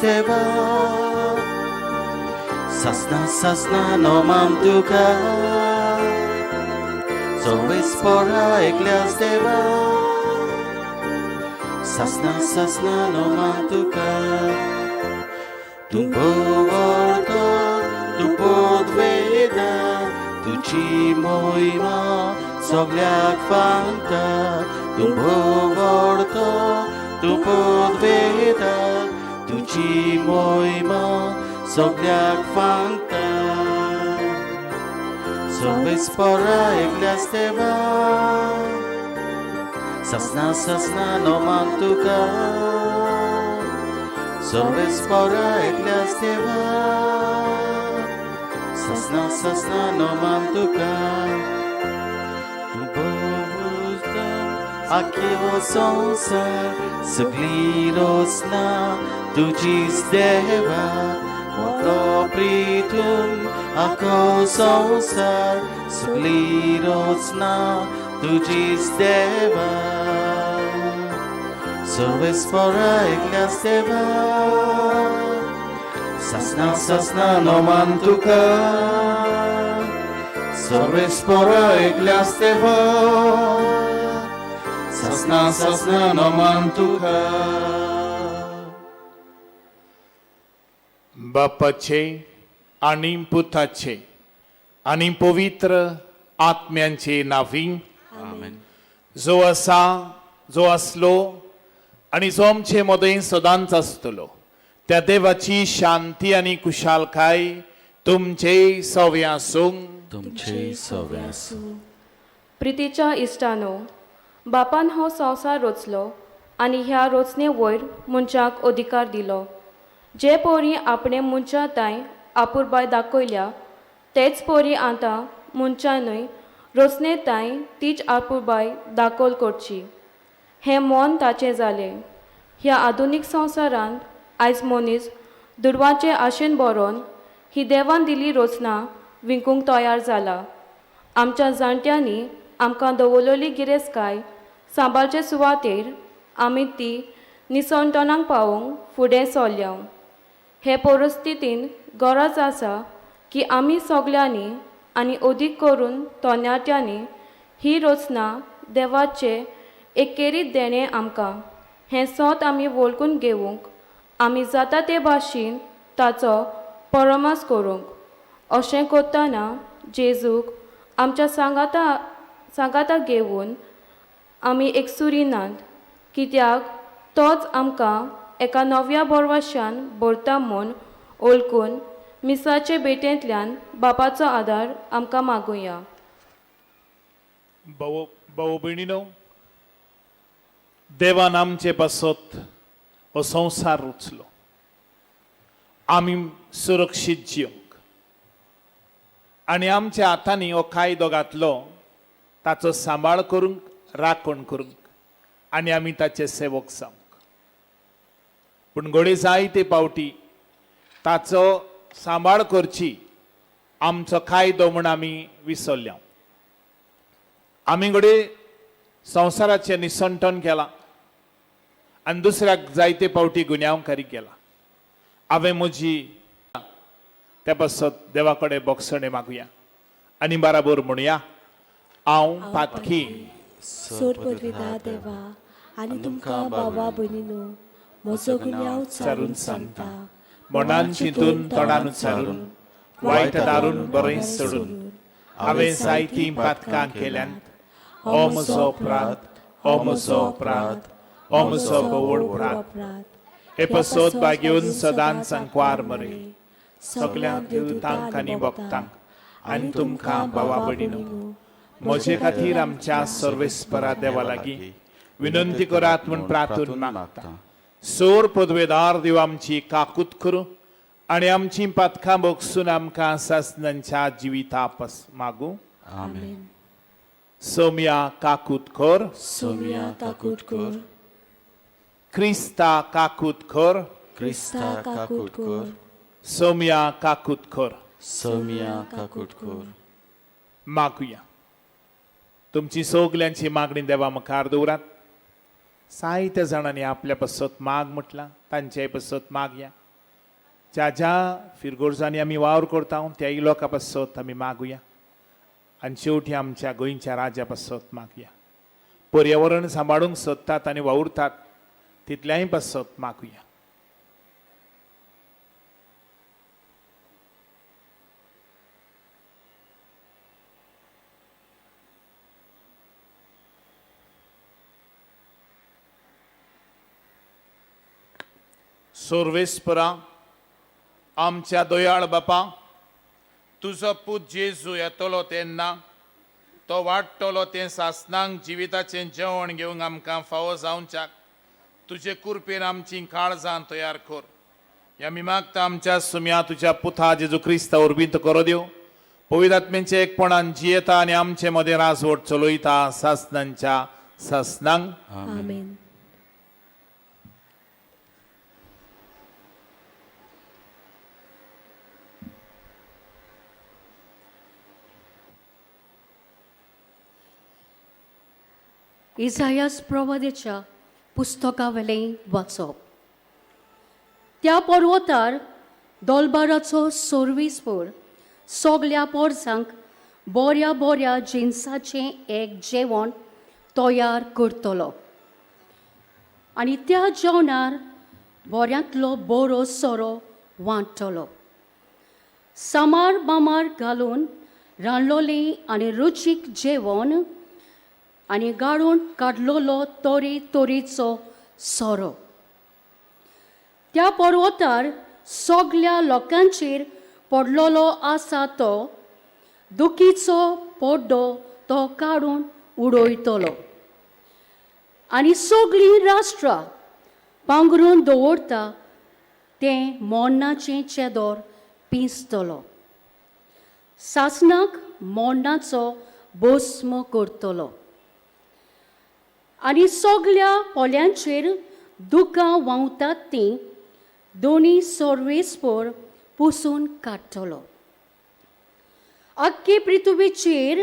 देवा. सासना सासना नोमान तुका, सर्वेस्परा एकल्याच देवा. सासना सासना नोमान तुका. तूं भोंवतो, तूं पदवेदा, तुजी मोहिमा सगल्याक फांगता. तूं भोंवतो, तूं पदवेदा, तुजी मोहिमा सगल्याक फांगता. सर्वेस्परा एकल्याच देवा. सासना सासना नोमान तुका, सर्वेस्परा एकल्याच देवा. सासना सासना नोमान तुका. तूं भोंवता आख्यो संवसार, सगळी रचना तुजीच देवा. मोटो प्रितून आखो संवसार, सगळी रचना तुजीच देवा. सर्वेस्परा एकल्याच देवा. सासना सासना नोमान तुका, सर्वेस्परा एकल्याच देवा. सासना सासना नोमान तुका. बापाचे आनी पुताचे आनी पवित्र आत्म्यांचे नांवी. आमेन. जो आसा, जो आसलो आनी जो आमचे मदें सदांच आसतलो त्या देवाची शांती आनी कुशालकाय तुमचे सवे आसूं. तुमचे सवे आसूं. प्रितीच्या इश्टानो, बापान हो संवसार रचलो आनी ह्या रचने वयर मनशाक अधिकार दिलो. जे पोरी आपणे मनशा तांय आपुरबाय दाखयल्या तेच पोरी आतां मनशानूय रचने तांय तीच आपुरबाय दाखल करची. हें मन ताचें जालें. ह्या आधुनीक संवसारांत आयज मनीस दुडवांचे आशेन बरोवन ही देवान दिल्ली रचना विकूंक तयार जाला. आमच्या जाणट्यांनी आमकां दवरलेली गिरेस्तकाय सांबाळचे सुवातेर आमी ती निसणटणाक पावोवंक फुडें सरल्या. हे परिस्थितीन गरज आसा की आमी सगल्यांनी आनी अदीक करून तरणाट्यांनी ही रचना देवाचे एकेरीत देणें आमकां हें सत आमी वळखून घेवंक आमी जाता ते भाशेन ताचो परामर्स करूंक. अशें करतना जेजूक आमच्या सांगाता सांगाता घेवन आमी एकसुरी नात, कित्याक तोच आमकां एका नव्या भरवश्यान भरता म्हूण वळखून मिसाचे भेटेंतल्यान बापाचो आदार आमकां मागुया. भाव भाव भयणीनो, देवान आमचे पासत हो संवसार रचलो आमी सुरक्षीत जिवंक आनी आमच्या हातांनी हो कायदो घातलो ताचो सांबाळ करूंक, राखण करूंक आनी आमी ताचे सेवक जावंक. पूण घडये जायते पावटी ताचो सांबाळ करची आमचो कायदो म्हूण आमी विसरल्या. आमी घडये संवसाराचें निसंटन केलां आनी दुसऱ्याक जायते पावटी गुन्यांवकारी केला. हांवें म्हजी त्या पासत देवा कडेन बोगसणें मागुया आनी बराबर म्हणुया, हांव पातकी. सोर पदवीधा देवा आनी तुमकां बाबा भयणीनो म्हजो गुन्यांव चारून सांगता. मनान चिंतून, तोंडान उच्चारून, वायट दारून बरें सोडून हांवें जायतीं पातकां केल्यांत. हो म्हजो अपराध, हो म्हजो अपराध, हो म्हजो भोवड अपराध. हे पासत भाग्योन सदांच संकवार मरे सगल्या देवतांक आनी भक्तांक आनी तुमकां भावा भयणीनो म्हजे खातीर आमच्या सर्वेस्परा देवा लागीं विनंती करात म्हूण प्रार्थून मागता. सोर पदवेदार देव आमची काकूत करूं आनी आमची पातकां भोगसून आमकां सासनांच्या जिविता पास मागूं. आमेन. सोम्या काकूत कर. सोम्या काकूट कर. क्रिस्ता काकूत कर. क्रिस्ता काकूट कर. सोम्या काकूत कर. सोम्या काकूट कर. मागुया. तुमची सगल्यांची मागणी देवा मुखार दवरात. जायत्या जाणांनी आपल्या पासत माग म्हटलां, तांच्याय पासत मागया. ज्या ज्या फिरगोर्जांनी आमी वावर करता त्याय लोकां पासत आमी मागुया आनी शेवटी आमच्या गोंयच्या राजा पासत मागुया. पर्यावरण सांबाळूंक सोदतात आनी वावुरतात तितल्याय पासत मागुया. सोर्वेस्परा आमच्या दयाळ बापा, तुजो पूत जेजू येतलो तेन्ना तो वाडटलो तें सासनांक जिविताचें जेवण घेवंक आमकां फावो जावच्याक तुजे कुरपेन आमचीं काळजां तयार कर. ह्या आमी मागता आमच्या सुम्या तुज्या पुता जेजू क्रिस्ता वरवीं करो देव पवित्र आत्म्यांचे एकपणान जियेता आनी आमचे मदें राजवट चलयता सासनांच्या सासनांक. आमेन. इजायास प्रवादेच्या पुस्तकावेलें वाचप. त्या पर्वतार दोलबाराचो सोर्वीसभर सगल्या पोरसांक बऱ्या बऱ्या जिनसाचें एक जेवण तयार करतलो आनी त्या जेवणार बऱ्यांतलो बरो सोरो वांट्टलो. सामार बामार घालून रांदलोलें आनी रुचीक जेवण आनी गाळून काडलोलो तोरी तोरीचो सोरो. त्या पर्वतार सगल्या लोकांचेर पडलोलो आसा तो दुखीचो पड्डो तो काडून उडयतलो आनी सगळीं राष्ट्रां पांगरून दवरता तें मोडणाचें चेदोर पिंजतलो. सासणाक मोडणाचो भस्म करतलो आनी सगल्या पोल्यांचेर दुकां व्हांवतात तीं दोनी सोर्वेसपोर पुसून काडटलो. आख्खे पृथ्वीचेर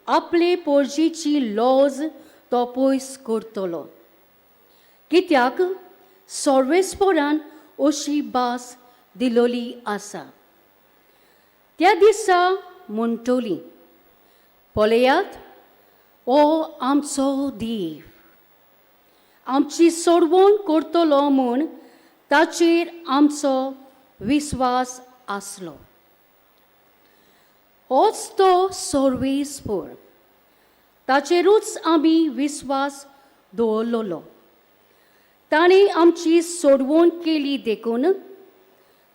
आपले पोरजीची लॉज तो पयस करतलो, कित्याक सोर्वेसपोरान अशी भास दिलोली आसा. त्या दिसा म्हणटली, पळयात हो आमचो देव, आमची सोडवण करतलो म्हूण ताचेर आमचो विस्वास आसलो. होच तो सोर्वेसपोर, ताचेरूच आमी विस्वास दवरलोलो. ताणें आमची सोडवण केली देखून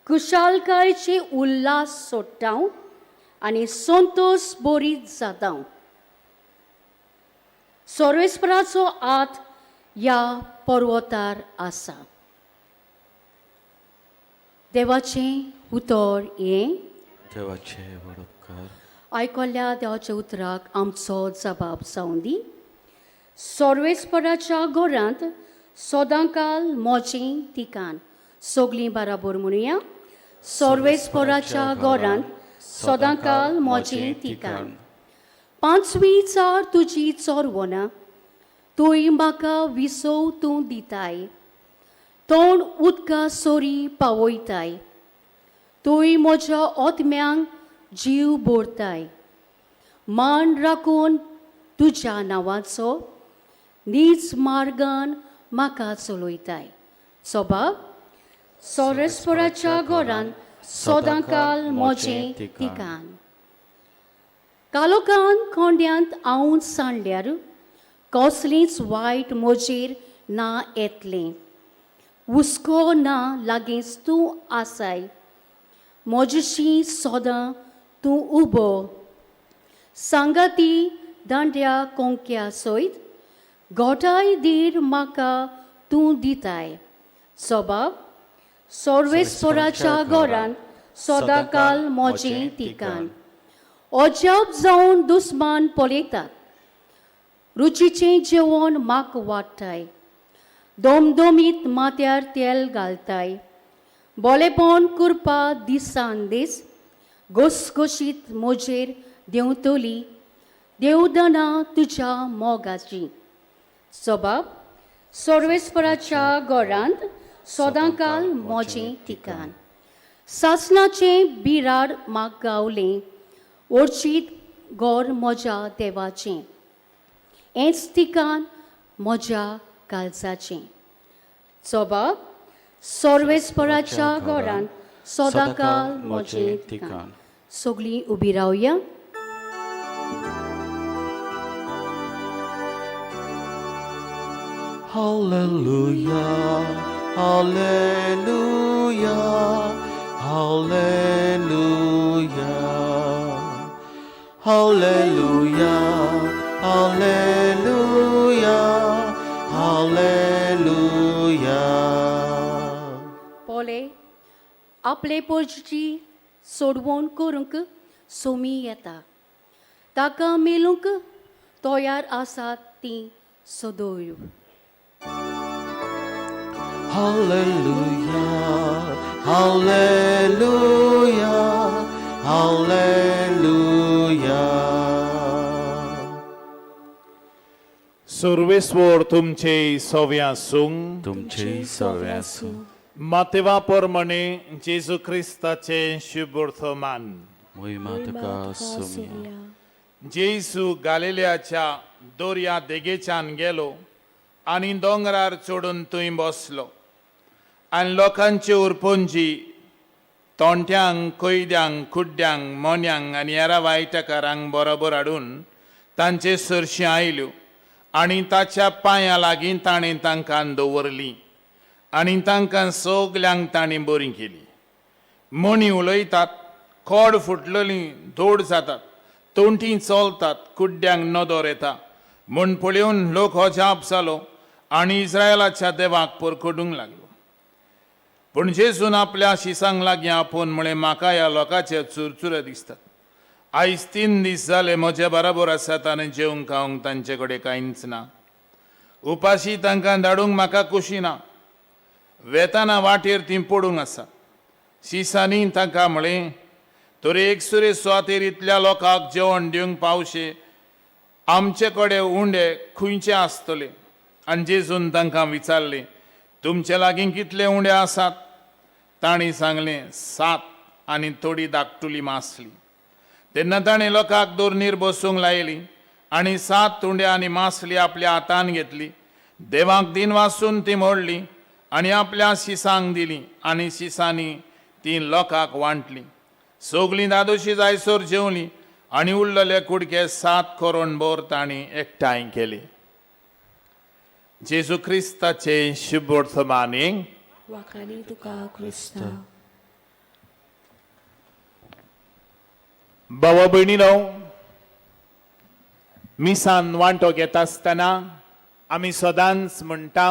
खुशालकायचे उल्हास सोडटा आनी संतोश बरीत जाता. सोर्वेस्पराचो आत ह्या पर्वतार आसा. देवाचें उतर हें. देवाचे व्हड उपकार. आयकल्ल्या देवाच्या उतराक आमचो जबाब जावं दी. सोर्वेस्पराच्या घरांत सदांकाल म्हजें ठिकाण. सगलीं बराबर म्हणुया. सोर्वेस्पराच्या घरांत सदांकाल म्हजें ठिकाण. पांचवी चार तुजी चोरवना तूंय म्हाका विसव तूं दिताय, तोंड उदका सोरी पावयताय, तूंय म्हज्या ओतम्यांक जीव भरताय. मान राखून तुज्या नांवाचो नीज मार्गान म्हाका चलयताय. सोबाब सोरेस्पराच्या घरान सदांकाल म्हजें ठिकाण. कालोकान कोंड्यांत हांव सांडल्यार कसलींच वायट म्हजेर ना येतलें. हुस्को ना लागींच तूं आसाय, म्हजशी सदां तूं उबो. सांगाती दांड्या कोंक्या सयत गोठाय धीर म्हाका तूं दिताय. सोबाब सोर्वेस्पराच्या घरांत सदांकाल म्हजें ठिकाण. अजाप जावन दुस्मान पळयतात, रुचीचें जेवण म्हाका वाडटाय, दोमदोमीत माथ्यार तेल घालताय. बोलेपण करपा दिसान दीस घोसघोशीत म्हजेर देंवतली देवदाना तुज्या मोगाची. सोबाब सोर्वेस्पराच्या घरांत सदांकाल म्हजें ठिकाण. सासणाचें बिराड म्हाक गावलें, ओर्चीत गोर म्हज्या देवाचें, हेंच ठिकाण म्हज्या काळजाचें. चोबाब सर्वेस्पराच्या घरान सदांकाळ म्हजें ठिकाण. सगळीं उबी रावया. Hallelujah, Hallelujah, Hallelujah, Hallelujah, Hallelujah, Hallelujah. पोले आपले पोजची सोडवण करूंक सोमी येता, ताका मेळूंक तयार आसात ती सदैव. Hallelujah, Hallelujah, Hallelujah. सर्वेस्वर तुमचे सव्या सूंग तुमचे सव्यासू मातेवा प्रमाणे जेजू क्रिस्ताचे शुभवर्तमान. मोहिमा तुका सुमया. जेजू गालिलियाच्या दर्या देगेच्यान गेलो आनी दोंगरार चडून थंय बसलो आनी लोकांची उरपंजी तोंट्यांक, कैद्यांक, कुड्ड्यांक, मोन्यांक आनी हेर वायटकारांक बरोबर हाडून तांचे सरशीं आयल्यो आनी ताच्या पांयां लागीं ताणें तांकां दवरलीं आनी तांकां सगल्यांक ताणें बरीं केली. मणी उलयतात, खोड फुटलेली धोड जातात, तोंटी चलतात, कुड्ड्यांक नदर येता म्हूण पळोवन लोक अजाप जालो आनी इस्रायलाच्या देवाक परखडूंक लागलो. पूण जेजून आपल्या शिसांक लागीं आपोवन म्हळें, म्हाका ह्या लोकांचे चुरचुरे दिसतात. आयज 3 दीस जाले म्हजे बराबर आसात आनी जेवंक खावंक तांचे कडेन कांयच ना. उपाशी तांकां धाडूंक म्हाका खोशी ना. वेताना वाटेर तीं पडूंक आसा. शिसांनी तांकां म्हळें, तर एकसुरे सुवातेर इतल्या लोकांक जेवण दिवंक पावशे आमचे कडेन उंडे खंयचे आसतले? आनी जेजून तांकां विचारलें, तुमचे लागीं कितले उंडे आसात? तांणी सांगलें, 7 आनी थोडी धाकटुली मासली. तेन्ना ताणें लोकांक दोरनीर बसूंक लायली आनी 7 उंडे आनी मासली आपल्या हातान घेतली, देवाक दिन वासून ती मोडली आनी आपल्या शिसांक दिली आनी शिसांनी ती लोकांक वांटली. सगलीं दादोशी जायसर जेवली आनी उरलेले कुडके 7 करोण भर तांणी एकठांय केले. जेजू क्रिस्ताचे शुभवर्तमाने. वाखाणी तुका क्रिस्ता. बाबा भयणीनो, मिसान वांटो घेता आसतना आमी सदांच म्हणटा,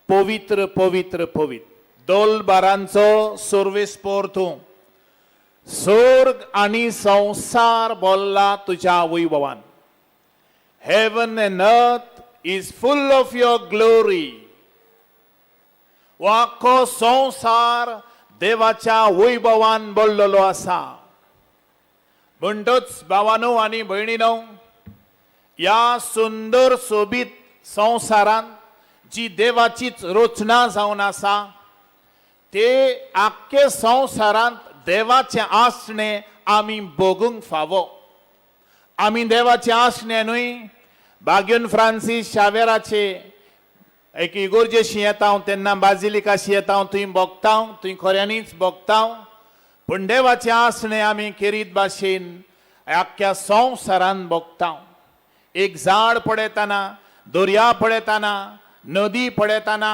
पवित्र पवित्र पवित्र दोलबारांचो सर्वेस्पोर तूं, स्वर्ग आनी संवसार बोल्ला तुज्या वैभवान. Heaven and earth is full of your glory. हो आख्खो संवसार देवाच्या वैभवान बोल्लेलो आसा. म्हणटच भावानो आनी भयणीनो, ह्या सुंदर सोबीत संवसारांत जी देवाचीच रचना जावन आसा ते आख्खे संवसारांत देवाचें आसणें आमी भोगूंक फावो. आमी देवाचें आसणें न्हय, बाग्यून फ्रांसीस शावेराचे एक इगोर्जेशी येता हांव तेन्ना बाजिलिकाशी येता हांव, थंय भोगता, थंय खऱ्यांनीच भोगता. पूण देवाचें आसणें आमी खेरीत भाशेन आख्ख्या संवसारान भोगता. एक झाड पळयतना, दर्या पळयतना, नदी पळयतना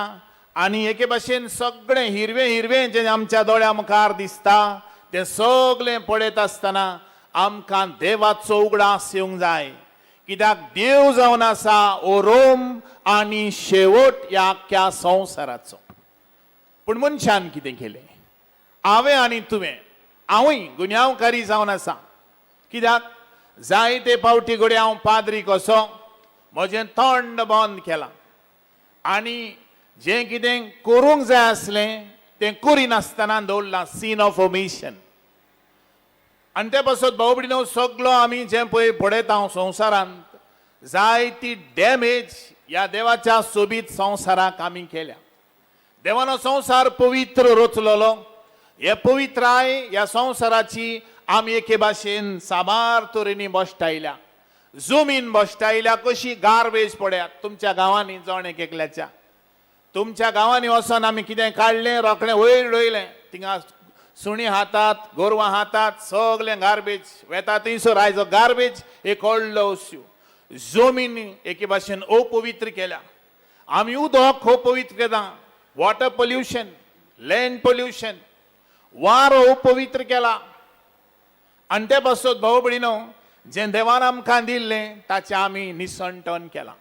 आनी एके भाशेन सगळें हिरवें हिरवें जें आमच्या दोळ्या मुखार दिसता तें सगळें पळयत आसतना आमकां देवाचो उगडास येवंक जाय. कित्याक देव जावन आसा ओरोम आनी शेवट ह्या आख्ख्या संवसाराचो. पूण मनशान कितें केलें? हांवें आनी तुवें, हांवूय गुन्यांवकारी जावन आसा. कित्याक जायते फावटी घडये हांव पाद्री कसो म्हजें तोंड बंद केलां आनी जें कितें करूंक जाय आसलें तें करिनासतना दवरलां, सीन ऑफ ओमिशन. आनी ते पासत भाव भयणीनो, सगलो आमी जें पळय पळयता हांव संवसारांत जायती डॅमेज ह्या देवाच्या सोबीत संवसाराक आमी केल्या. देवानो संवसार पवित्र रचलेलो, हे पवित्राय ह्या संवसाराची आमी एके भाशेन साबार तरेनी बश्टायल्या. जमीन बश्टायल्या कशी गार्बेज पळयात तुमच्या गांवांनी, जण एक एकल्याच्या तुमच्या गांवांनी वचोन आमी कितें काडलें रोखडें वयर उडयलें. थिंगा सुणी हातात, गोरवां हातात, सगळें गार्बेज वेता थंयसर. आयजो गार्बेज एक व्हडलो इश्यू. जमीन एके भाशेन अपवित्र केल्या आमी. उदक अपवित्र केला, वॉटर पोल्युशन, लँड पोल्युशन, वारो अपवित्र केला. आनी ते पासत भाव भयणीनो, जें देवान आमकां दिल्लें ताचें आमी निसंटन केलां.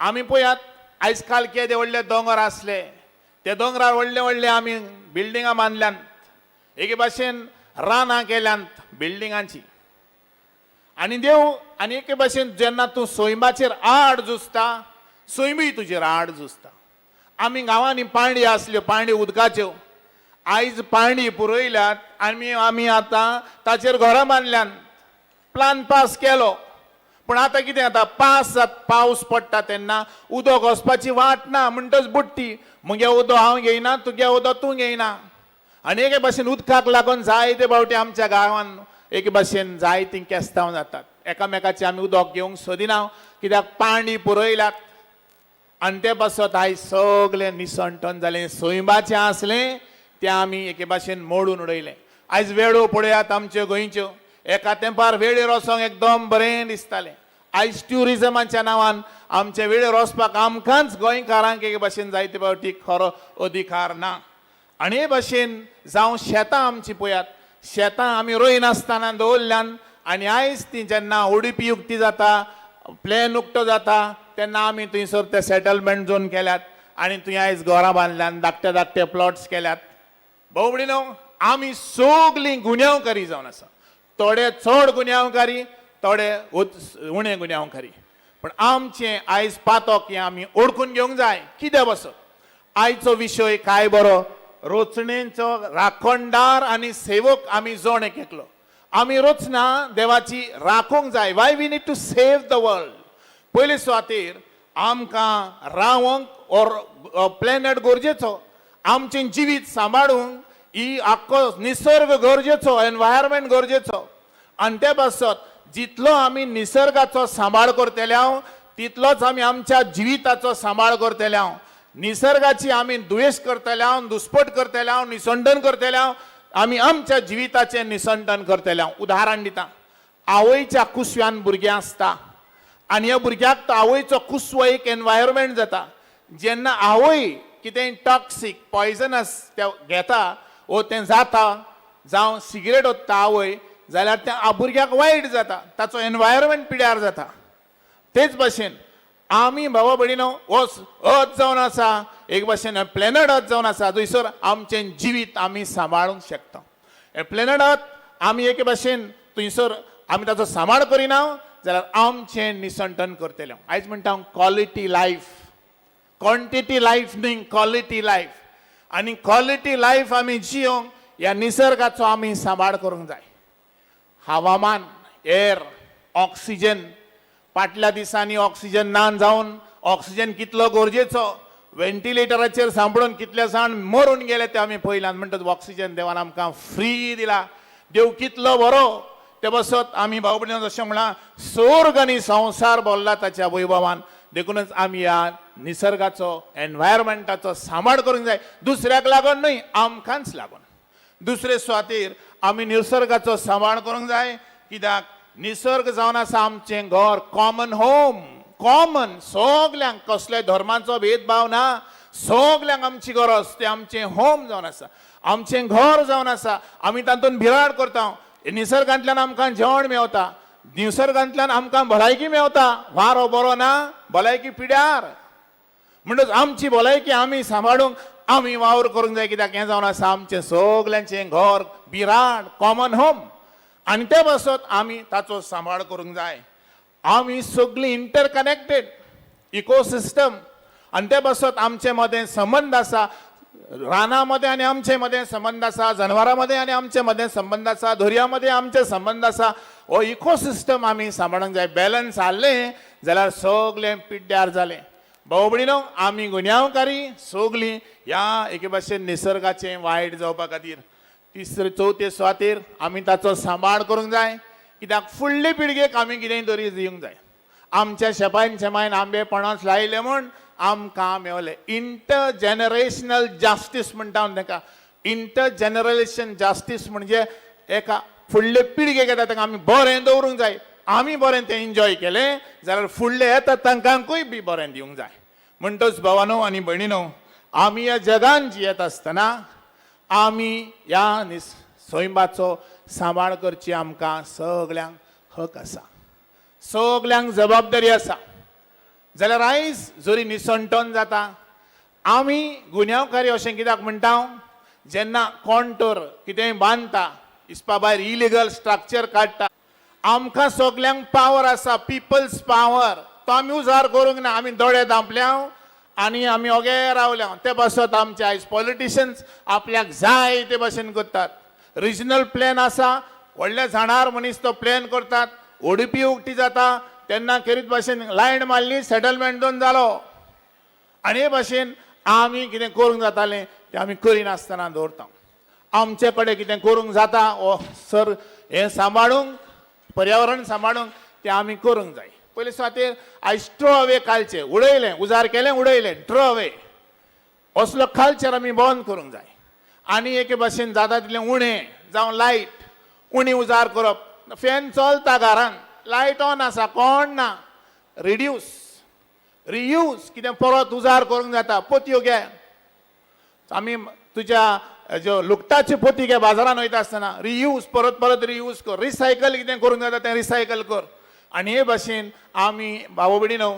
आमी पळयात, आयज काल केदे व्हडले दोंगर आसले, ते दोंगरार व्हडले व्हडले आमी बिल्डिंगां बांदल्यांत, एके भाशेन रानां केल्यांत बिल्डिंगांची. आनी देव आनी एके भाशेन जेन्ना तूं सैमाचेर आड झुजता, सैमूय तुजेर आड झुजता. आमी गांवांनी पांडी आसल्यो, पांडी उदकाच्यो. आयज पांडी पुरयल्यात आनी आमी आतां ताचेर घरां बांदल्यांत. प्लान पास केलो, पूण आतां कितें जाता, पास जात पावस पडटा तेन्ना उदक वचपाची वाट ना, म्हणटच बुडटी. मुगे उदक हांव घेयना, तुगे उदक तूं घेयना. आनी एके भाशेन उदकाक लागून जायते फावटी आमच्या गांवान एके भाशेन जायतीं केस्तांव जातात. एकामेकाचें आमी उदक घेवंक सोदिना, कित्याक पाणी पुरयल्यात. आनी ते पासत आयज सगळें निसणटन जालें. सैमाचें आसलें तें आमी एके भाशेन मोडून उडयलें. आयज वेळो पळयात आमच्यो गोंयच्यो. एका तेंपार वेळेर वचोंक एकदम बरें दिसतालें. आयज ट्युरिजमाच्या नांवान आमचे वेळेर वचपाक आमकांच गोंयकारांक एके भाशेन जायते फावटी खरो अधिकार ना. आनी हे भाशेन जावं शेतां आमचीं पळयात. शेतां आमी रोयनासतना दवरल्यान आनी आयज ती जेन्ना ओडीपी उक्ती जाता, प्लॅन उक्तो जाता, तेन्ना आमी थंयसर ते सेटलमेंट झोन केल्यात आनी थंय आयज घरां बांदल्यान, धाकटे धाकटे प्लॉट्स केल्यात. भाव भयणीनो, आमी सगलीं गुन्यांवकारी जावन आसा. थोडे चड गुन्यांवकारी, थोडे उणे गुन्यांवकारी, पूण आमचें आयज पातक हें आमी ओळखून घेवंक जाय. कित्याक बसत आयचो विशय काय बरो, रोचणेचो राखणदार आनी सेवक आमी जण एक एकलो. आमी रचना देवाची राखूंक जाय. Why we need to save the world? पयले सुवातेर आमकां रावंक ऑर प्लॅनेट गरजेचो, आमचें जिवीत सांबाळूंक ही आख्खो निसर्ग गरजेचो, एनवायरमेंट गरजेचो. आनी ते पासत जितलो आमी निसर्गाचो सांबाळ करतले हांव, तितलोच आमी आमच्या जिविताचो सांबाळ करतले हांव. निसर्गाची आमी दुयेस करतले हांव, दुस्पट करतले हांव, निसंडन करतले हांव, आमी आमच्या जिविताचें निसंडन करतले हांव. उदाहरण दिता. आवयच्या कुसव्यान भुरगें आसता आनी ह्या भुरग्याक तो आवयचो कुसवो एक एनवायरमेंट जाता. जेन्ना आवय कितेंय टॉक्सीक, पॉयजनस ते घेता वो तें जाता, जावं सिगरेट ओत्ता आवय जाल्यार त्या भुरग्याक वायट जाता, ताचो एनवायरमेंट पिड्यार जाता. तेच भाशेन आमी भावा भयणीनो, हो अर्थ जावन आसा, एक भाशेन प्लॅनट अर्थ जावन आसा, थंयसर आमचें जिवीत आमी सांबाळूंक शकता. हे प्लॅनट अर्थ आमी एके भाशेन थंयसर आमी ताचो सांबाळ करिना जाल्यार आमचें निसंटन करतलें. आयज म्हणटा हांव, क्वॉलिटी लायफ, क्वॉन्टिटी लायफ न्ही, क्वॉलिटी लायफ. आनी क्वॉलिटी लायफ आमी जियोंक ह्या निसर्गाचो आमी सांबाळ करूंक जाय. हवामान, एअर, ऑक्सिजन. फाटल्या दिसांनी ऑक्सिजन ना जावन, ऑक्सिजन कितलो गरजेचो, व्हेंटिलेटराचेर सांपडून कितले जाण मरून गेले ते आमी पळयल्यात. म्हणटच ऑक्सिजन देवान आमकां फ्री दिला. देव कितलो बरो. ते बसत आमी भाव भयणीनो, जशें म्हळां, स्वर्ग आनी संवसार भरला ताच्या वैभवान. देखूनच आमी ह्या निसर्गाचो, एनवायरमेंटाचो सांबाळ करूंक जाय. दुसऱ्याक लागून न्हय, आमकांच लागून. दुसरे सुवातेर आमी निसर्गाचो सांबाळ करूंक जाय, कित्याक निसर्ग जावन आसा आमचें घर, कॉमन होम, कॉमन सगल्यांक, कसल्या धर्माचो भेदभाव ना, सगल्यांक आमची गरज. तें आमचें होम जावन आसा, आमचें घर जावन आसा. आमी तातूंत बिराड करता. निसर्गांतल्यान आमकां जेवण मेवता, निसर्गांतल्यान आमकां भलायकी मेवता. वारो बरो ना, भलायकी पिड्यार. म्हणटच आमची भलायकी आमी सांबाळूंक आमी वावर करूंक जाय, कित्याक हें जावन आसा आमचें सगल्यांचें घर, बिराड, कॉमन होम. आनी ते पासत आमी ताचो सांबाळ करूंक जाय. आमी सगळीं इंटरकनेक्टेड इकोसिस्टम आनी ते पासत आमचे मदें संबंद आसा. राना मदें आनी आमचे मदें संबंद आसा, जनवरां मदें आनी आमचे मदें संबंद आसा, दर्या मदें आमचे संबंद आसा. हो इकोसिस्टम आमी सांबाळूंक जाय. बॅलन्स हाडलें जाल्यार सगळें पिड्ड्यार जालें. भाव भयणीनो, आमी गुन्यांवकारी सोगलीं ह्या एके भाशेन निसर्गाचें वायट जावपा खातीर तिसरे चवथे सुवातेर आमी ताचो सांबाळ करूंक जाय, कित्याक फुडले पिळगेक आमी कितेंय तरी दिवंक जाय. आमच्या शेपायन शेमायन आंबे पणस लायले म्हूण आमकां मेवले. इंटर जनरेशनल जास्टीस म्हणटा हांव ताका. इंटर जनरेशन जास्टीस म्हणजे एका फुडले पिळगेक येता तांकां आमी बरें दवरूंक जाय. आमी बरें तें एन्जॉय केलें जाल्यार फुडले येता तांकांकूय बी बरें दिवंक जाय. म्हणटच भावानो आनी भयणीनो, आमी ह्या जगान जियेत आसतना आमी ह्या सैमाचो सांबाळ करची आमकां सगळ्यांक हक आसा, सगल्यांक जबाबदारी आसा. जाल्यार आयज जरी निसणटन जाता, आमी गुन्यांवकारी अशें कित्याक म्हणटा, जेन्ना कोण तर कितेंय बांदता, हिसपा भायर इलिगल स्ट्रक्चर काडटा, आमकां सगल्यांक पावर आसा, पिपल्स पावर, तो आमी उजार करूंक ना. आमी दोळे धांपल्या आनी आमी ओगे रावल्या. ते पासत आमचे आयज पॉलिटिशन्स आपल्याक जाय ते भाशेन करतात. रिजनल प्लॅन आसा, व्हडल्या झाडार मनीस तो प्लॅन करतात, ओडीपी उक्ती जाता तेन्ना खेरीत भाशेन लायन मारली, सेटलमेंट दोन जालो. आनी हे भाशेन आमी कितें करूंक जातालें तें आमी करिनासतना दवरता. आमचे कडेन कितें करूंक जाता ओ सर हें सांबाळूंक, पर्यावरण सांबाळूंक तें आमी करूंक जाय. पयले सुवातेर आयज ट्रो अवे कालचें उडयलें, उजार केलें उडयलें, ट्रो अवे असलो कल्चर आमी बंद करूंक जाय. आनी एके भाशेन जाता तितलें उणें जावं लायट उणी उजार करप. फॅन चलता घरान, लायट ऑन आसा, कोण ना, रिड्यूस रियूज कितें परत उजार करूंक जाता. पोतयो घे, आमी तुज्या ज्यो लुगटाच्यो पोती घे बाजारान वयता आसतना, रियूज परत परत रियूज कर, रिसायकल कितें करूंक जाता तें रिसायकल कर. आनी हे भाशेन आमी भाव भयणीनो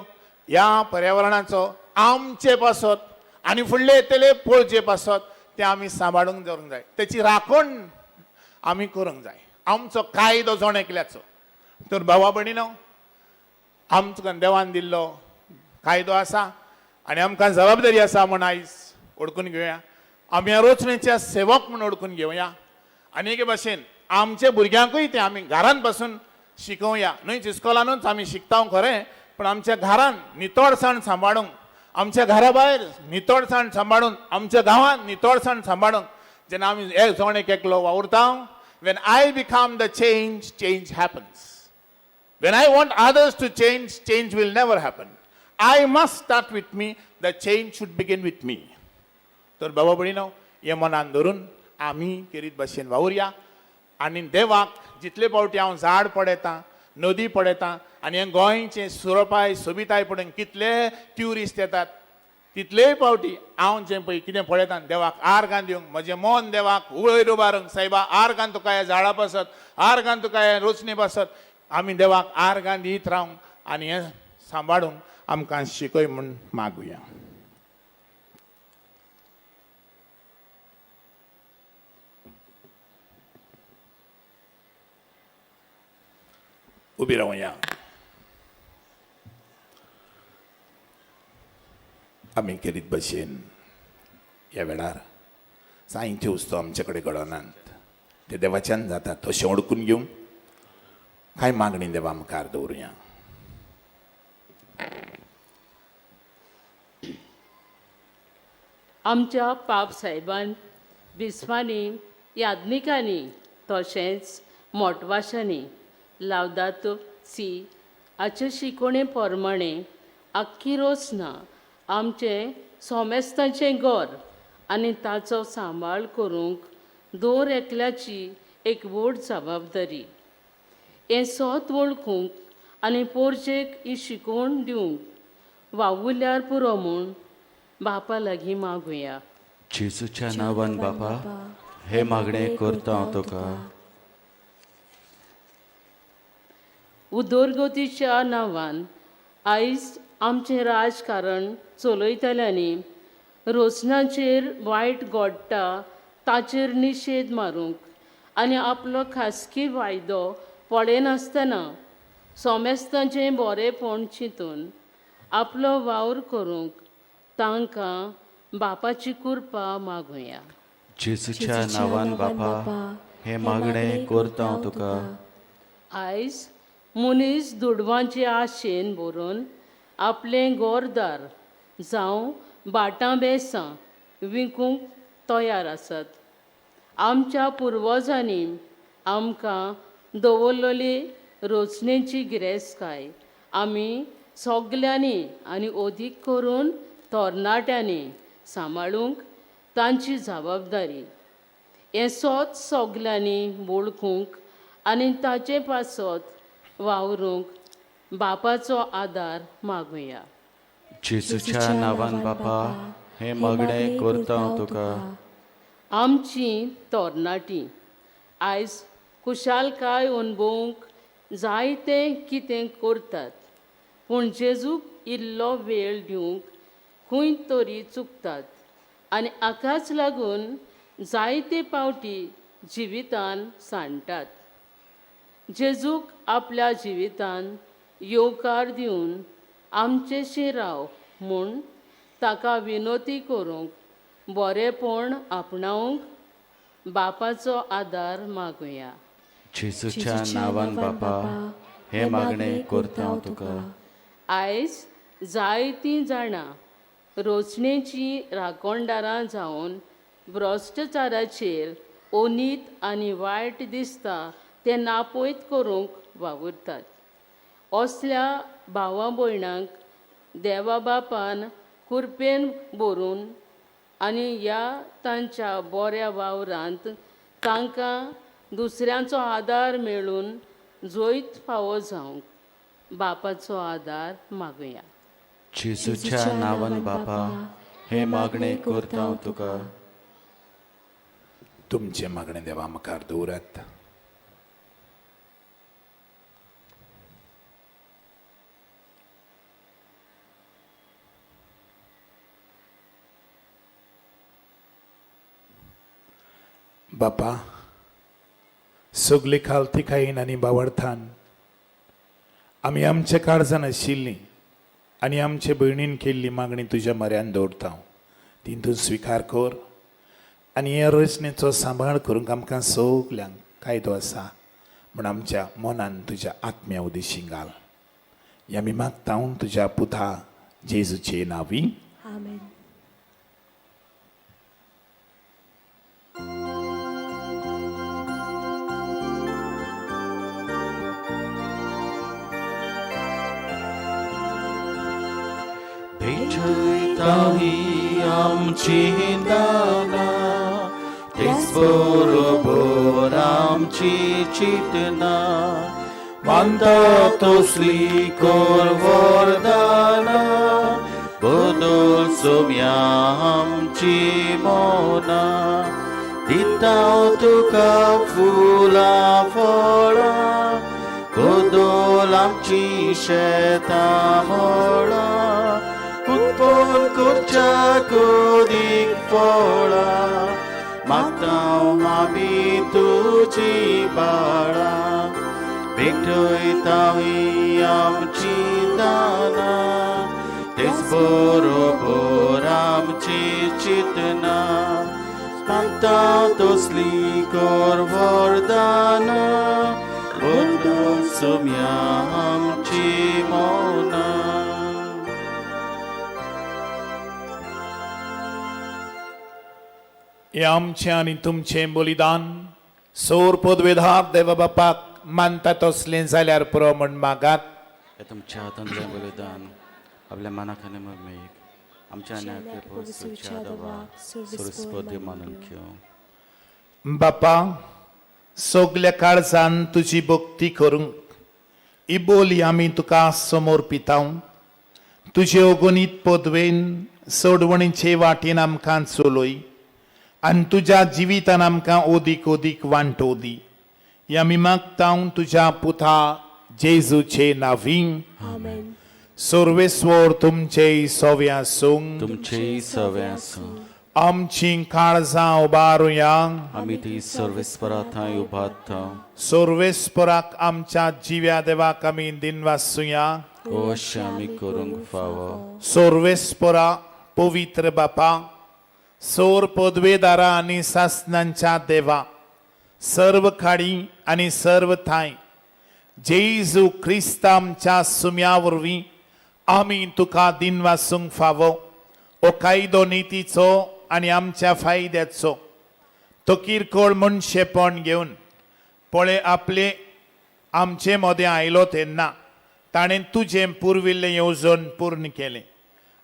ह्या पर्यावरणाचो आमचे पासत आनी फुडले येतले पळचे पासत तें आमी सांबाळूंक दवरूंक जाय, तेची राखण आमी करूंक जाय, आमचो कायदो जण एकल्याचो. तर भावा भयणीनो, आमकां देवान दिल्लो कायदो आसा आनी आमकां जबाबदारी आसा म्हूण आयज ओळखून घेवया. आमी ह्या रोचणेच्या सेवक म्हूण ओळखून घेवया. आनी एके भाशेन आमच्या भुरग्यांकूय तें आमी घरान पासून शिकोवया. न्हय इस्कोलानूच आमी शिकता खरें, पूण आमच्या घरान नितळसाण सांबाळूंक, आमच्या घरा भायर नितळसाण सांबाळून, आमच्या गांवांत नितळसाण सांबाळूंक जेन्ना आमी एक जण एक एकलो वावुरता, when I become the change, change happens. When I want others to change, change will never happen. I must start with me, the change should begin with me. तर बाबा भयणीनो, हें मनान धरून आमी केरीत भाशेन वावुरया. आनी देवाक जितले फावटी हांव झाड पळयतां, नदी पळयतां, आनी हें गोंयचें सुरपाय सोबिताय पळोवन कितले ट्युरिस्ट येतात, तितलेय फावटी हांव जें पळय कितें पळयतां देवाक आर्गां दिवंक, म्हजें मन देवाक वयर उबारूंक, सायबा आर्गां तुका ह्या झाडा पासत, आर्गां तुका ह्या रोचणे पासत, आमी देवाक आर्गां दीत रावंक आनी हें सांबाळूंक आमकां शिकय म्हूण मागुया. उबी रावया. आमी केरीत भशेन ह्या वेळार जायत्यो वस्तू आमचे कडेन घडनात, ते देवाच्यान जातात तशें ओडकून घेवंक कांय मागणी देवा मुखार दवरुया. आमच्या पाप साहेबान, बिस्वांनी, याज्ञिकांनी तशेंच मोटवाशांनी लावदातो सी हाचे शिकोवणे प्रमाणे आख्खी रोचना आमचें सोमेस्तांचें घर आनी ताचो सांबाळ करूंक दर एकल्याची एक व्हड जबाबदारी. हें सोत वळखूंक आनी पोरजेक ही शिकोवण दिवंक वावुरल्यार पुरो म्हूण बापा लागीं मागुया. जेजूच्या नांवान बापा, हे मागणें करता हांव तुका. उदरगतीच्या नांवान आयज आमचें राजकारण चलयतल्यांनी रोचनाचेर वायट घडटा ताचेर निशेध मारूंक आनी आपलो खासगी फायदो पळयनासतना सोमेस्तांचें बरेंपण चिंतून आपलो वावर करूंक तांकां बापाची कृपा मागुया. जेजूच्या नांवान बापा, हे मागणें करता हांव तुका. आयज मनीस दुडवांचे आशेन भरून आपलें घरदार जावं बाटां बेसां विकूंक तयार आसात. आमच्या पुर्वजांनी आमकां दवरलेली रचणेची गिरेस्तकाय आमी सगल्यांनी आनी अदीक करून तरणाट्यांनी सांबाळूंक तांची जबाबदारी. हें सोत सगल्यांनी वळखूंक आनी ताचे पासत वावरूंक बापाचो आदार मागुया. जेजूच्या नांवान बापा हें मागणें करता हांव तुका. आमची तरणाटी आयज खुशालकाय अणभवूंक जायतें कितें करतात, पूण जेजूक इल्लो वेळ दिवंक खंय तरी चुकतात आनी हाकाच लागून जायते पावटी जिवितान सांडटात. जेजूक आपल्या जिवितान येवकार दिवन आमचेशी राव म्हूण ताका विनोती करूंक बरेंपण आपणावंक बापाचो आदार मागुया. जेजूच्या नांवान बापा हें मागणें करता हांव तुका. आयज जायतीं जाणां रोचणेचीं राखणदारां जावन भ्रश्टाचाराचेर अनीत आनी वायट दिसता तें नापयत करूंक वावुरतात. असल्या भावा भयणांक देवा बापान कुरपेन भरून आनी ह्या तांच्या बऱ्या वावरांत तांकां दुसऱ्यांचो आदार मेळून जैत फावो जावंक बापाचो आदार मागुया. जेजूच्या नांवान बापा हें मागणें करता हांव तुका. तुमचें मागणें देवा मुखार दवरात. बापा, सगली खालतिकायेन आनी बावडथान आमी आमच्या काळजान आशिल्लीं आनी आमचे भयणीन केल्ली मागणी तुज्या म्हऱ्यान दवरता. ती तूं स्विकार कर आनी हे रचनेचो सांबाळ करूंक आमकां सगल्यांक कायदो आसा म्हूण आमच्या मनान तुज्या आत्म्या उदेशी घाल. हें आमी मागता तुज्या पुता जेजूचे नांवी. आमेन. भेटयता ही आमची दानां, तेच बरोबर आमची चिंतना, मानता तसली कर वरदानां, बदल सोम्या आमची मनां, दिता हांव तुका फुलां फळां, बदल आमची शेतां मळां, उत्पन्न करच्या कोदीक फळां, मागता आमी तुजी बाळां, भेटयता ही आमची दानां, तेच बरोबर आमची चिंतना, मागता तसली कर वरदानां, बदल सोम्या आमची मनां. हें आमचें आनी तुमचें बलिदान सोर पदवेधार देवा बापाक मानता तसलें जाल्यार पुरो म्हूण मागात. हे तुमच्या हातांतलें बलिदान आपल्या मनाक आनी मम्मीक आमच्या आनी पोसुच्या देवाक सुरस्पती मानून घेवं. बापा, सगल्या काळजान तुजी भक्ती करूंक ही बोली आमी तुका समर्पिता. तुजे अगणीत पदवेन सोडवणीचे वाटेन आमकां चलय आनी तुज्या जिवितान आमकां ओदीक ओदीक वांटो दी. हें आमी मागता तुज्या पुता जेजूचे नांवी. आमेन. सर्वेस्वर तुमचे सवे आसूं. तुमचेय सवे आसूं. आमची काळजां उबारुया. आमी ती सर्वेस्परा थंय उबारता. सर्वेस्पराक आमच्या जिव्या देवाक आमी दिनवासुया. अवश्य आमी करूंक फावो. सर्वेस्परा पवित्र बापा, सोर पदवेदारा आनी सासनांच्या देवा, सर्व खाडी आनी सर्व थांय जेजू क्रिस्त आमच्या सुम्या वरवीं आमी तुका दिनवासूंक फावो. हो कायदो नितीचो आनी आमच्या फायद्याचो. तो किरकोळ मनशेपण घेवन पळय आपले आमचे मदें आयलो तेन्ना ताणें तुजें पुर्विल्लें येवजण पूर्ण केलें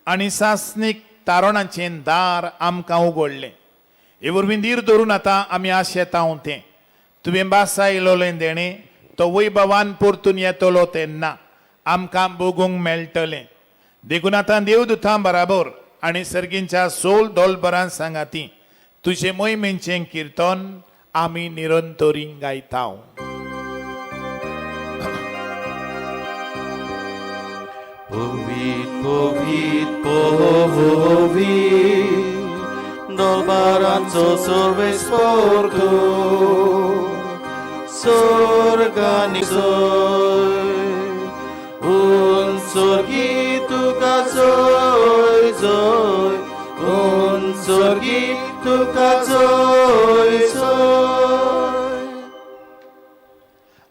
आनी सासणीक तारणाचें दार आमकां उगडलें. हे वरवीं धीर धरून आतां आमी आशेता तें तुवें बासायलोलें देणें तो वैभवान परतून येतलो तेन्ना आमकां भोगूंक मेळटलें. देखून आतां देवदूतां बराबर आनी सर्गींच्या सोल दोलबरां सांगाती तुजे मोहिमेचें किर्तन आमी निरंतरी गायता. पवित पवित पवित दरबारांचो सर्वेस्पोर तूं स्वर्गानी जय उंचोर्गी तुका जय जय उंचोर्गी तुका जय जय.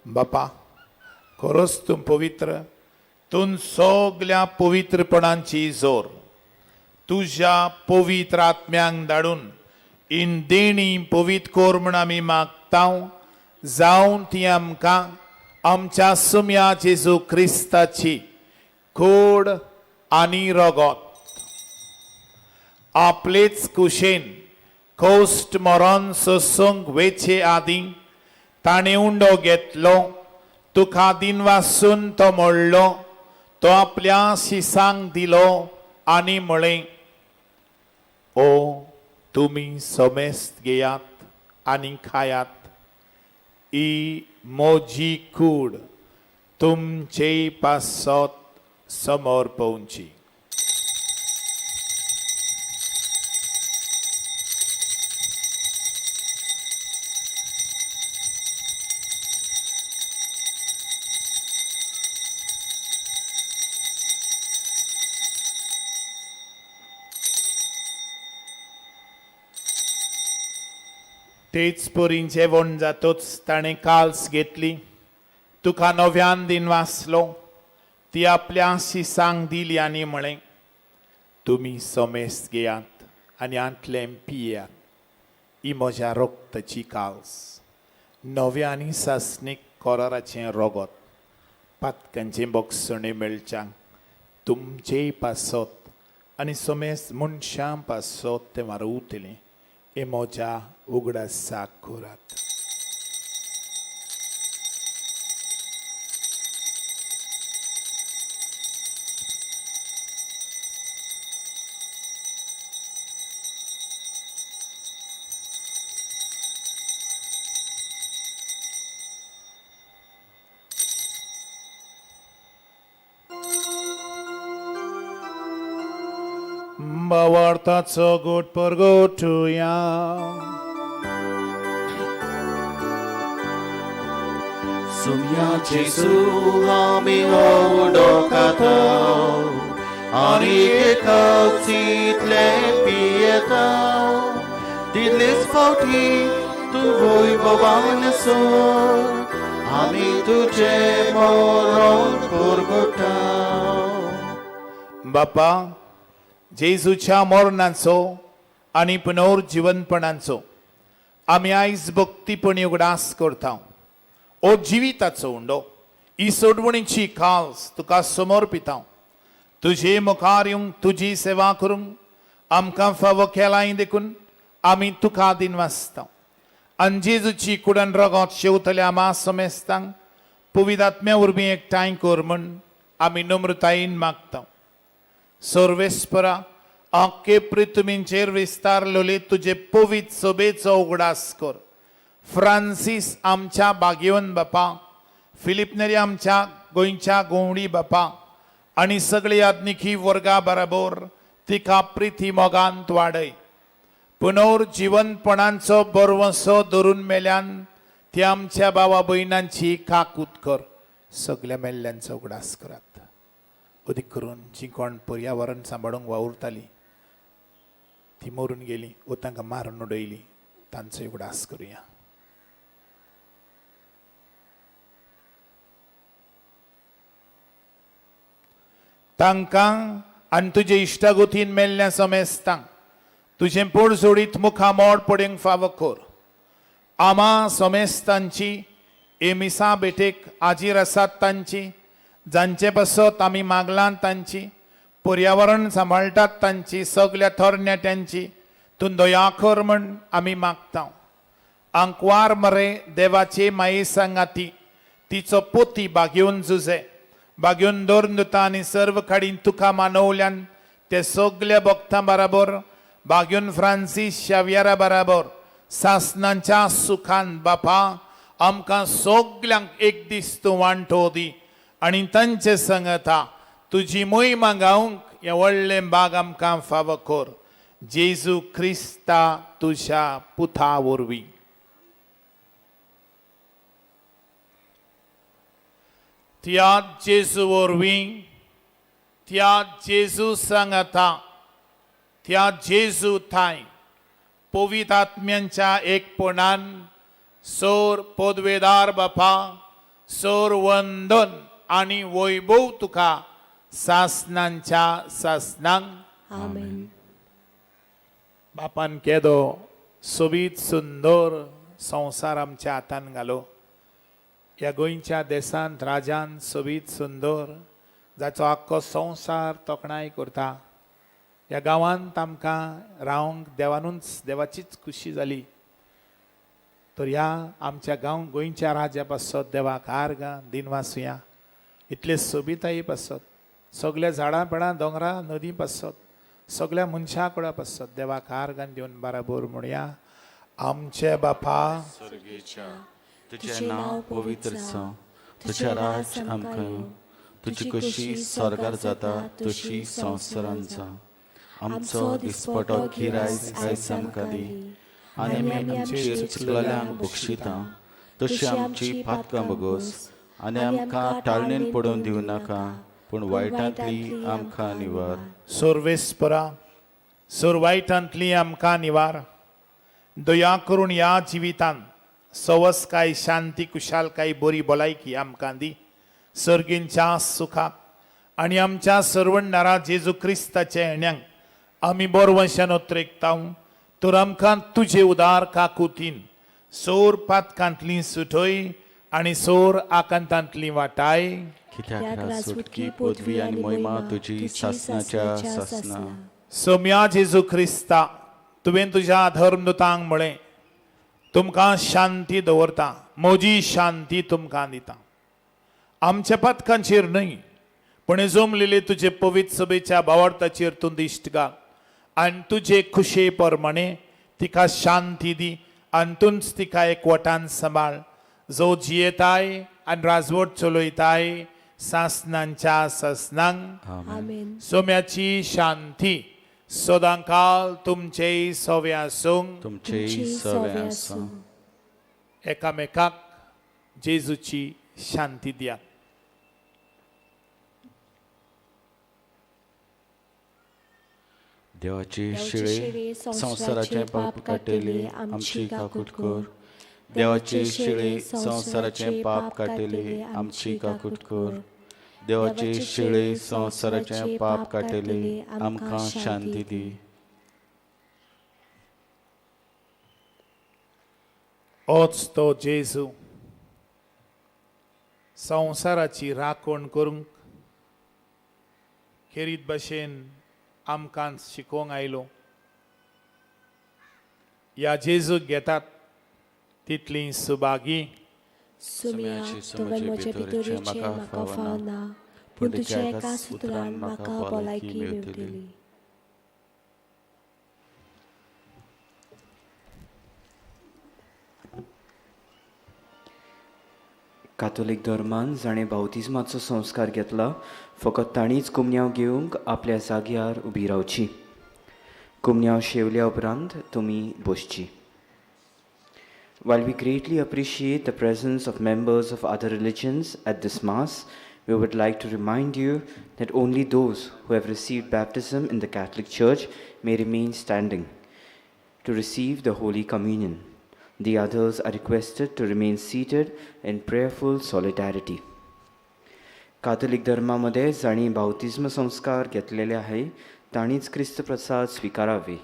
बापा खरोच तूं पवित्र, तूं सगल्या पवित्रपणांची जोर. तुज्या पवित्र आत्म्यांक धाडून इन देणी पवित्र कोर म्हूण आमी मागता, जावन ती आमकां आमच्या सुम्या जेजू क्रिस्ताची कोड आनी रगत आपलेच कुशेन कौश्ट मरण सोसूंक वेचे आदीं ताणें उंडो घेतलो, तुका दिनवासून तो मोडलो, तो आपल्या शिसांक दिलो आनी म्हळें, ओ तुमी समेस्त घेयात आनी खायात, ही म्हजी कूड तुमचे पासत समोर पवची. तेच परी जेवण जातच ताणें काल्स घेतली, तुका नव्यान दिन वाचलो, ती आपल्या शिसांक दिली आनी म्हळें, तुमी समेस्त घेयात आनी आंतलें पियात, ही म्हज्या रक्ताची काल्स, नव्या आनी सासणीक कोराराचें रगत, पातकांचें बोगसणें मेळच्याक तुमचेय पासत आनी समेस्त मनशां पासत तें वारवतलें. हे म्हज्या उगडासाक करात. भावार्थाचो गोट परगोटुया. सुम्या जेजू आमी उडो खाता आनी एकाचीतलें पियेता, दिल्लेच फावटी तूं वैभवान सोर आमी तुजें मरण परगटा. बापा जेजूच्या मरणाचो आनी पुनर्जिवनपणाचो आमी आयज भक्तीपणी उगडास करता. ओ जिविताचो उंडो, ही सोडवणीची काल्स तुका समर्पिता. तुजे मुखार येवंक तुजी सेवा करूंक आमकां फावो केलाय देखून आमी तुका दिनवासता. आनी जेजूची कुडन रगत शेवतल्या आमा समेस्तांक पवित्र आत्म्या वरवीं एकठांय कर म्हूण आमी नम्रतायेन मागता. सर्वेस्परा आख्खे पृथ्वीचेर विस्तारलेले तुजे पवित्र सभेचो उगडास कर. फ्रांसीस आमच्या बागेवन बापा, फिलीप नेरी आमच्या गोंयच्या गोवणी बापा आनी सगळे आज्ञिकी वर्गा बराबर तिका प्रिती मोगांत वाडय. पुनर्जिवनपणाचो बरवसो धरून मेल्यान ती आमच्या भावा भयणांची काकूत कर. सगल्या मेल्ल्यांचो उगडास करात. अदीक करून जी कोण पर्यावरण सांबाळूंक वावुरताली ती मरून गेली ओ तांकां मारून उडयली, तांचो उगडास करुया. तांकां आनी तुजे इश्टागोतीन मेल्ल्या समेस्तांक तुजें पोड जोडीत मुखा मोड पडूंक फावो कर. आमा समेस्तांची हे मिसा भेटेक हाजीर आसात तांची, जांचे पासत आमी मागलां तांची, पर्यावरण सांबाळटात तांची, सगल्या तरणाट्यांची तूं दया कर म्हण आमी मागता. आंकवार मरे देवाचे माये सांगाती तिचो पोती बागेवन जुजे बागेवन दवरून दिता आनी सर्व काडीन तुका मानवल्यान ते सगल्या भक्तां बराबर बागेवन फ्रांसीस शावियरा बराबर सासनांच्या सुखान बापा आमकां सगल्यांक एक दीस तूं वांटो दी आनी तांचे संगता तुजी मोहिमा गावंक हें व्हडलें बाग आमकां फावो कर. जेजू क्रिस्ता तुज्या पुता वरवीं. त्या जेजू वरवीं, त्या जेजू सांगता, त्या जेजू थांय पवित्र आत्म्यांच्या एकपणान सोर पदवेदार बापा सोर वंदन आनी वैभव तुका सासनांच्या सासनांक. आमेन. बापान केदो सोबीत सुंदर संवसार आमच्या हातान घालो. ह्या गोंयच्या देशांत राजान सोबीत सुंदर जाचो आख्खो संवसार तोखणाय करता. ह्या गांवांत आमकां रावंक देवानूच देवाचीच खुशी जाली. तर ह्या आमच्या गांव गोंयच्या राजा पासत देवाक आर्गां दिनवासुया. इतले सोबिताये पासत, सगल्या झाडां पेडां दोंगरां नदी पासत, सगल्या मनशा कुडा पासत देवाक आर्गां दिवन बराबर म्हणया. आमचे बापा तुजें नांव पवित्र जावं, तुजें राज्य आमकां येवं, तुजी कशी स्वर्गार जाता तशी संवसारांत जावं. आमचो दिसपटो गिरायस आयज आमकां दी आनी आमी आमचेर चुकलेल्यांक बक्षिता तशी आमची पातकां बगोस आनी आमकां टाळणेन पडोवन दिवं नाका, पूण वायटांतली आमकां निवार. सर्वेस्परा सोर वायटांतली आमकां निवार. दया करून ह्या जिवितांत सवसकाय शांती कुशालकाय बरी भलायकी आमकां दी. सर्गींच्या सुखाक आनी आमच्या सर्वणदारा जेजू क्रिस्ताच्या येण्यांक आमी बोरवंशान ओत्रेकता. तर आमकां तुजे उदार काकुतीन सोर पातकांतली सुटय आनी सोर आकांतांतली वाटाय. कित्याक सुटकी पदवी आनी मोहिमा तुजी सासनाच्या सासना. सोम्या जेजू क्रिस्ता, तुवें तुज्या धर्मदूतांक म्हळें, तुमकां शांती दवरता, म्हजी शांती तुमकां दिता. आमच्या पातकांचेर न्हय पूण जमलेले तुजे पवित्र सभेच्या भावार्थाचेर तूं दिश्ट घाल आनी तुजे खुशे प्रमाणे तिका शांती दी आनी तूंच तिका एकवटान सांबाळ, जो जियेताय आनी राजवट चलयताय सासनांच्या सासनांक. आमेन. सोम्याची शांती सदांकाल तुमचेय सवे आसूंक. तुमचेय सवे आसूं. एकामेकाक जेजूची शांती दियात. देवाची शिळे संवसाराचें पाप काडटली आमची काकूट कर. देवाची शिळे संवसाराचें पाप काडटली आमची काकूट कर. देवाची शिळे संवसाराचें पाप काडटली आमकां शांती दी. ओच तो जेजू संवसाराची राखण करूंक खेरीत भशेन आमकां शिकोवंक आयलो. ह्या जेजूक घेतात तितली सुभागी. सुम्या, तुवें म्हजे भितर येवचें म्हाका फावना, पूण तुज्या एका सुत्रान म्हाका भलायकी मेवतली. कातोलीक धर्मान जाणें बावतिज्माचो संस्कार घेतला फकत तांणीच कुमन्यांव घेवंक आपल्या जाग्यार उबी रावची. कुमन्यांव शेवल्या उपरांत तुमी बसची. While we greatly appreciate the presence of members of other religions at this Mass, we would like to remind you that only those who have received baptism in the Catholic Church may remain standing to receive the Holy Communion. The others are requested to remain seated in prayerful solidarity. कातोलीक धर्मामध्ये जांणी बावतिज्म संस्कार घेतलेले आहे तांणीच क्रिस्त प्रसाद स्विकारावे.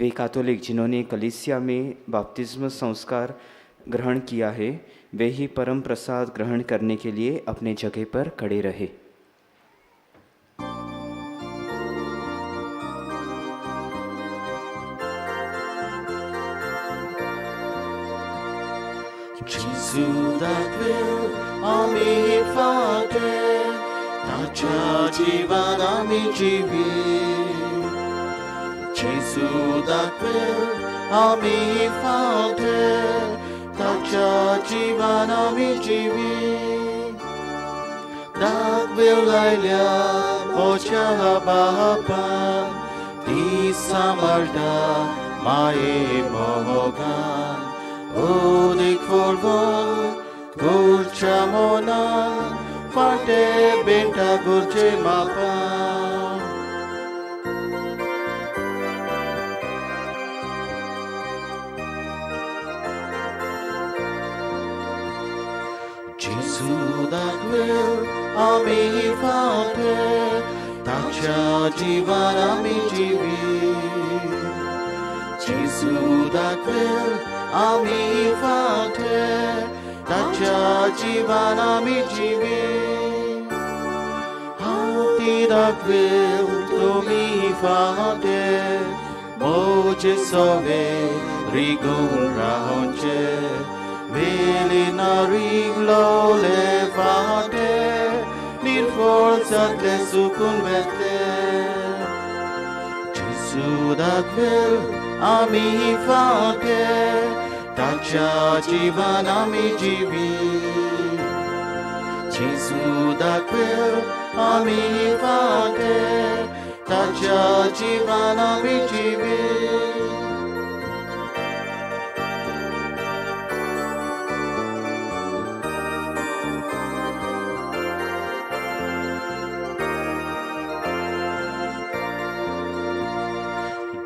वे कातोलिक जिन्होंने कलीसिया में बाप्तिस्म संस्कार ग्रहण किया है वे ही परम प्रसाद ग्रहण करने के लिए अपने जगह पर खड़े रहे. जेजू दाखवेल आमी फाटे ताच्या जिवान आमी जिवी. जेजू दाखवेल आमी फाटे ताच्या जिवान आमी जिवी. दाखवेल आयल्या म्हज्या बापान ती सांबाळटा माये मोगान. ओदीक फुलवून गुरच्या मनान फाटे बेंटा गुरचे मापान. जेजू दाखवेल आमी फाटे ताच्या जिवान आमी जिवी. जेजू दाखवेल आमी फाटे ताच्या जिवान आमी जिवी. हांव दाखवेल तुमी फाटे म्हजे सवे रिगून रावचे. वेली ना रिगलोले फाटे निर्फळ जातले सुकून वेतले. जेजू दाखवेल आमी फाटे ताच्या जिवान आमी जिवी. जेजू दाखवेल आमी फाटे ताच्या जिवान आमी जिवी.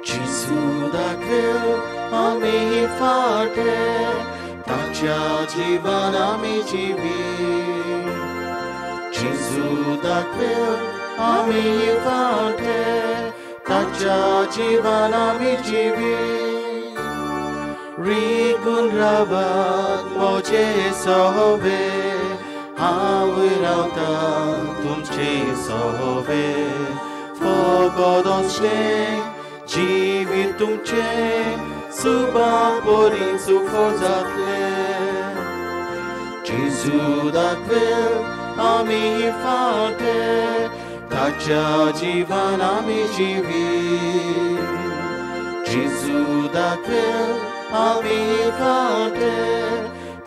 जेजू दाखवेल आमी फाटे ताच्या जिवान आमी जिवी. जेजू दाखवेल आमी फाटे ताच्या जिवान आमी जिवी. रिगून रावात म्हजे सवे हांव रावता तुमचे सवे. फकत असलें जिवीत तुमचें सुबा परी सुफळ जातलें. जेजू दाखवेल आमी फाटे ताच्या जिवान आमी जिवी. जेजू दाखवेल आमी फाटे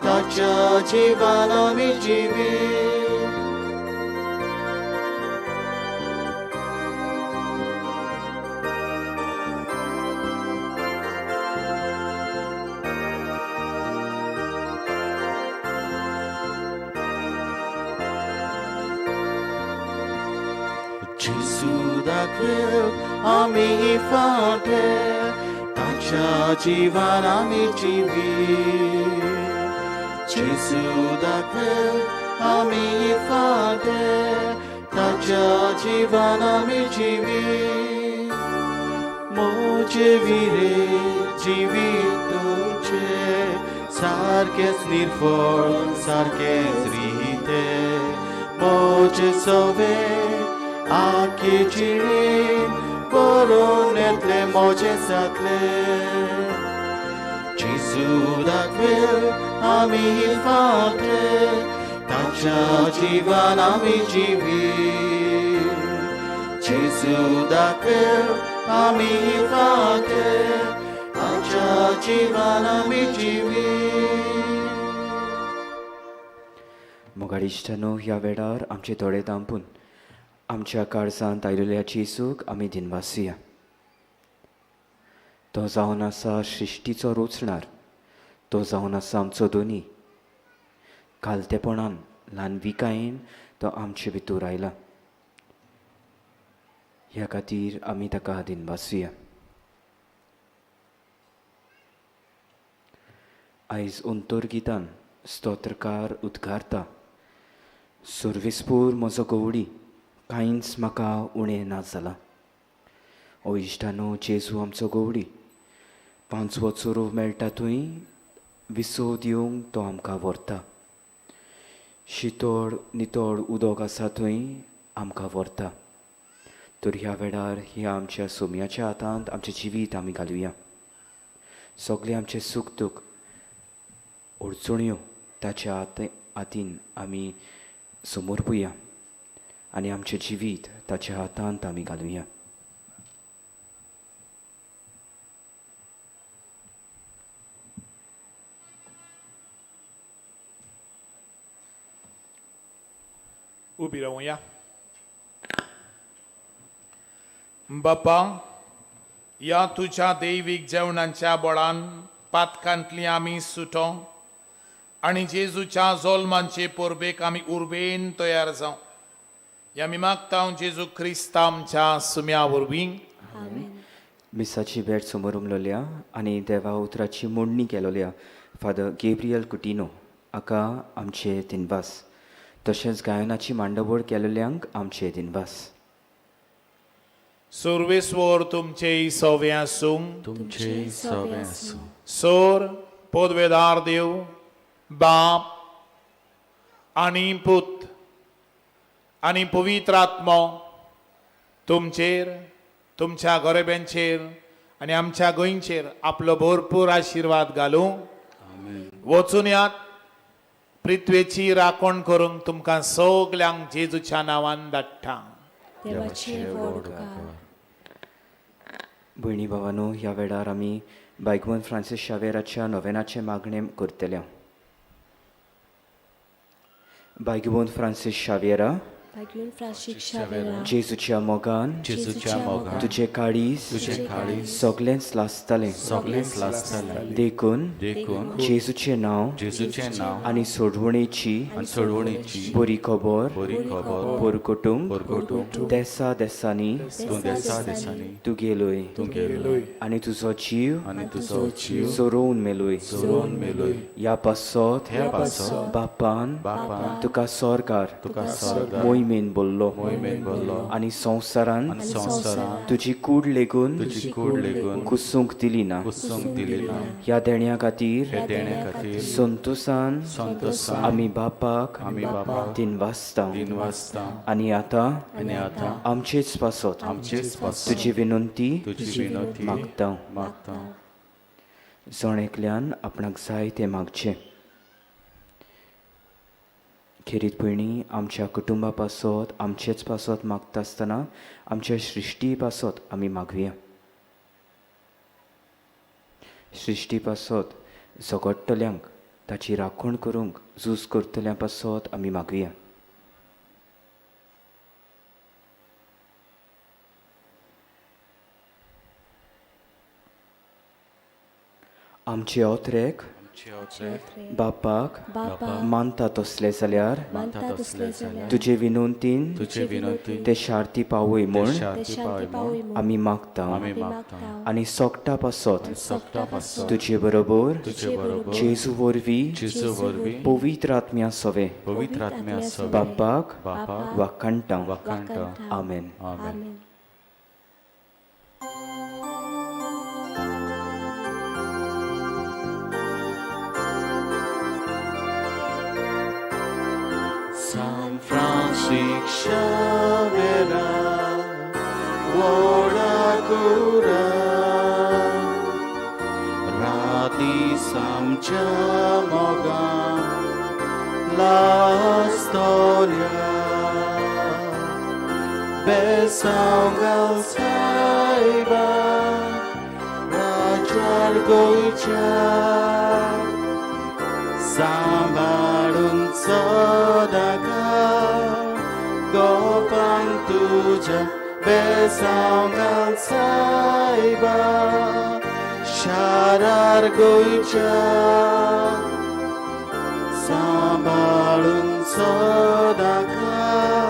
ताच्या जिवान आमी जिवी. जेजू दाखवेल आमी फाटे ताच्या जिवान आमी जिवी. जेजू दाखवेल आमी फाटे ताच्या जिवान आमी जिवी. म्हजे विरे जिवीत तुमचें सारकेंच निर्फळ सारकेंच रिते. म्हजे सवे आखी जिणेन बरोवन येतलें म्हजें जातलें. जेजू दाखवेल आमी फाटे ताच्या जिवान आमी जिवी. जेजू दाखवेल आमी फाटे ताच्या जिवान आमी जिवी. मोगाळ इश्टांनो, ह्या वेळार आमचे दोळे धांपून आमच्या काळजांत आयिल्ल्या जेजूक आमी दिनवासुया. तो जावन आसा सृश्टीचो रोचणार, तो जावन आसा आमचो दोनी. खालतेपणान ल्हानविकायेन तो आमचे भितर आयला. ह्या खातीर आमी ताका दिनवासुया. आयज अंतर्गितान स्तोत्रकार उद्गारता, सर्वेस्पोर म्हजो गवडी, कांयच म्हाका उणें ना जालां. ओ इश्टानो, जेजू आमचो गवडी, पांचवो चोरू मेळटा थंय विसव दिवंक तो आमकां व्हरता. शितोळ नितळ उदक आसा थंय आमकां व्हरता. तर ह्या वेळार ह्या आमच्या सोम्याच्या हातांत आमचें जिवीत आमी घालुया. सगळें आमचें सूख दूख अडचण्यो ताच्या हातीन आमी समर्पुया आनी आमचें जिवीत ताच्या हातांत आमी घालुया. उबी रावया. बापा, ह्या तुज्या दैवीक जेवणाच्या बळान पातकांतली आमी सुटो आनी जेजूच्या जोल्मांचे परबेक आमी उर्बेन तयार जावं. ह्या आमी मागता जेजू क्रिस्त आमच्या सुम्या वरवीं. मिसाची भेट समोर उमलोल्या आनी देवा उतराची मोडणी केलोल्या फादर गेब्रियल कुटिनो हाका आमचे दिनवास. तशेंच गायनाची मांडवळ केलोल्यांक आमचे दिनवास. सर्वेस्वर तुमचे सवे आसूं. तुमचे सवे आसूं. सोर पदवेदार देव बाप आनी पूत आनी पवित्र आत्मो तुमचेर, तुमच्या गोरेब्यांचेर आनी आमच्या गोंयचेर आपलो भरपूर आशिर्वाद घालूं. वचून यात, पृथ्वेची राखण करूंक तुमकां सगल्यांक जेजूच्या नांवान धाडटा. देवाचे व्हड उपकार. भयणी भावानो, ह्या वेळार आमी बायगवन फ्रांसीस शावेराच्या नोवेनाचें मागणें करतल्या. बायगवन फ्रांसीस शावेरा, बायगून फ्रांसीस शावेरा, जेजूच्या मोगान जेजूच्या मोगान तुजें काळीज तुजें काळीज सगळेंच लासतलें. सगळेंच लासतलें. देखून देखून जेजूचें नांव जेजूचें नांव आनी सोडवणेची आनी सोडवणेची बरी खबर बरी खबर परगटूंक परगटूंक देसा देसांनी तूं देसा देसांनी तूं गेलोय तूं गेलोय आनी तुजो जीव आनी तुजो जीव सोरोवन मेलोय. सोरोवन मेलोय. ह्या पासत ह्या पासत बापान बापान तुका सरकार तुका सरकार मोहिमेन बोल्लो मोहिमेन भरलो आनी संवसारान आनी संवसारान तुजी कूड लेगून तुजी कूड लेगून कुसूंक दिली ना. कुसूंक दिली ना. ह्या देण्या खातीर हे देण्या खातीर संतोसान संतोसान आमी बापाक आमी बापाक दिनवासता. दिनवासता. आनी आतां आनी आतां आमचेच पासत आमचेच पासत तुजी विनंती तुजी विनंती मागता. मागता. जण एकल्यान आपणाक जाय तें मागचें. खेरीत भयणी, आमच्या कुटुंबा पासत आमचेच पासत मागता आसतना आमच्या सृश्टी पासत आमी मागुया. सृश्टी पासत झगडटल्यांक ताची राखण करूंक झूज करतल्यां पासत आमी मागुया. आमचे ओत्रेक बापाक बापाक मानता तसले जाल्यार मानता तसले जाल्यार तुजे विनंतीन तुजे विनंतीन ते शार्ती पावय म्हूण ते शांती पावय म्हूण आमी मागता. आमी मागता. आनी सोगटा पासत सोगटा पासत तुजे बरोबर तुजे बरोबर जेजू वरवीं जेजू वरवीं पवित्र आत्म्या सवे पवित्र आत्म्या सवे बापाक बापाक वाखाणटा. वाखाणटा. आमेन. आमेन. San Francisco Xaviera, Wodakura, Rati Samcha Moga, La Storia, Besongal Saiba, Rajar Goicha, सांबाळून सदाकाळ गोपांक तुज्या बेसांव घाल सायबा शारार गोंयच्या सांबाळून सदाकाळ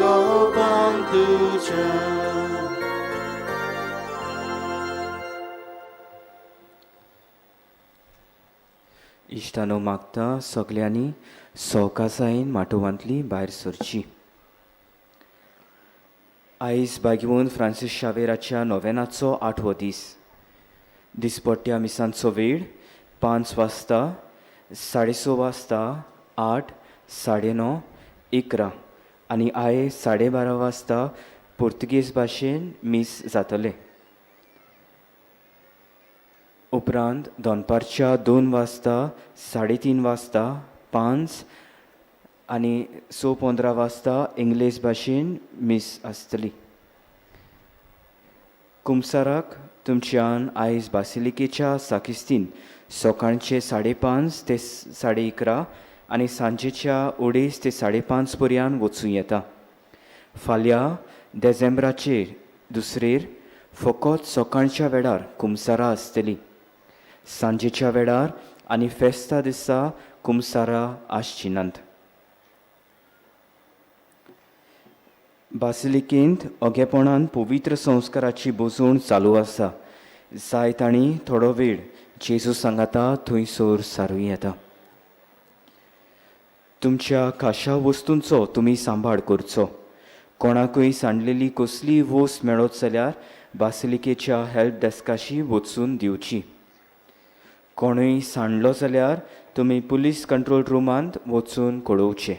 गोपांक तुज्या. इश्टानो. इश्टानो मागता सगल्यांनी सवकासायेन माटोवांतली भायर सरची. आयज बागेवन फ्रांसीस शावेराच्या नोवेनाचो आठवो दीस. दिसपट्ट्या मिसांचो वेळ 5 वाजता, 6:30 वाजता, 8, 9:30, 11 आनी आयज 12:30 वाजता पुर्तुगेज भाशेन मीस जातलें. उपरांत दनपारच्या 2 वाजता, 3:30 वाजता, 5 आनी 6:15 वाजता इंग्लीश भाशेन मीस आसतली. कुमसाराक तुमच्यान आयज बासिलिकेच्या साकिस्तीन सकाळचे 5:30 ते 11:30 आनी सांजेच्या 2:30 ते 5:30 पर्यंत वचूं येता. फाल्यां देझेंब्राचेर दुसरेर फकत सकाळच्या वेळार कुमसारां आसतली. सांजेच्या वेळार आनी फेस्ता दिसा कुमसारां आसची नात. बासिलिकेंत अगेपणान पवित्र संस्काराची बसवण चालू आसा. जाय तांणी थोडो वेळ जेजू सांगाता थंयसर सारूं येता. तुमच्या खाशा वस्तूंचो तुमी सांबाळ करचो. कोणाकूय सांडलेली कसलीय वस्त मेळत जाल्यार बासिलिकेच्या हेल्प डेस्काशी वचून दिवची. कोणूय सांडलो जाल्यार तुमी पुलीस कंट्रोल रुमांत वचून कळोवचें.